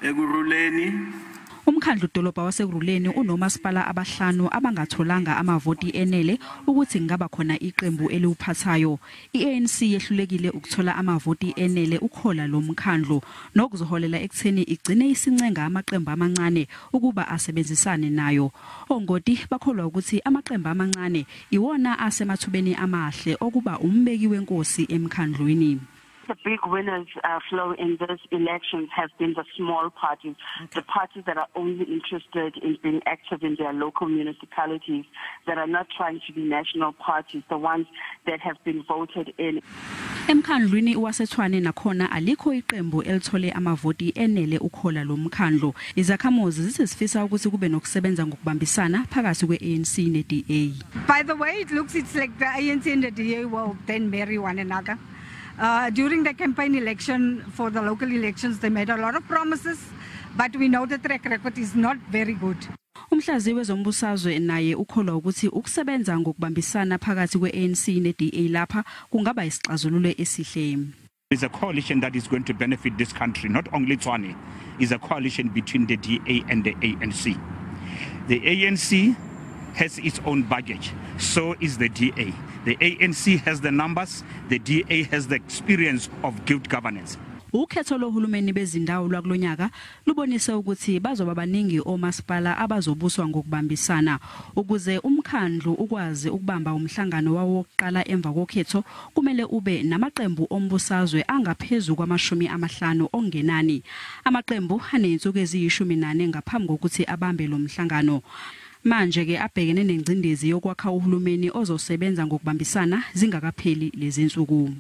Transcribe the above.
Ekurhuleni. Umkhandlu dolobha waseKurhuleni unomasipala abahlanu abangatholanga amavoti enele ukuthi kungaba khona iqembu eliwuphathayo. I-ANC yehlulekile ukuthola amavoti enele ukhola lo mkhandlu, nokuzoholela ekutheni igcine isincenga amaqembu amancane ukuba asebenzisane nayo. Ongoti bakholwa ukuthi amaqembu amancane iwona asemathubeni amahle okuba umbeki wenkosi emkhandlwini. The big winners, Flo, in these elections have been the small parties, the parties that are only interested in being active in their local municipalities, that are not trying to be national parties, the ones that have been voted in. Emkhandlwini waseTshwane nakhona alikho iqembu elithole amavoti enele ukhola lo mkhandlu. Izakhamuzi zithi zifisa ukuthi kube nokusebenza ngokubambisana phakathi kwe-ANC ne-DA. By the way, it looks it's like the ANC and the DA will then marry one another. During the campaign election for the local elections, they made a lot of promises, but we know the track record is not very good. Umhlaziyi wezombusazwe naye ukholwa ukuthi ukusebenza ngokubambisana phakathi kwe-ANC ne-DA lapha kungaba isixazululo esihle. It's a coalition that is going to benefit this country, not only Tshwane. It's a coalition between the DA and the ANC. The ANC has its own baggage, so is the DA. The ANC has the numbers, the DA has the experience of good governance. Ukhetho lohulumeni bezindawo lwakulonyaka lubonise ukuthi bazoba baningi omasipala abazobuswa ngokubambisana. Ukuze umkhandlu ukwazi ukubamba umhlangano wawo wokuqala emva kokhetho, kumele ube namaqembu ombusazwe angaphezulu kwama-50 ongenani. Amaqembu anezinsuku eziyi-14 ngaphambi kokuthi abambe lo mhlangano. Manje ke abhekene nengcindezi yokwakha uhulumeni ozosebenza ngokubambisana zingakapheli lezi nsuku.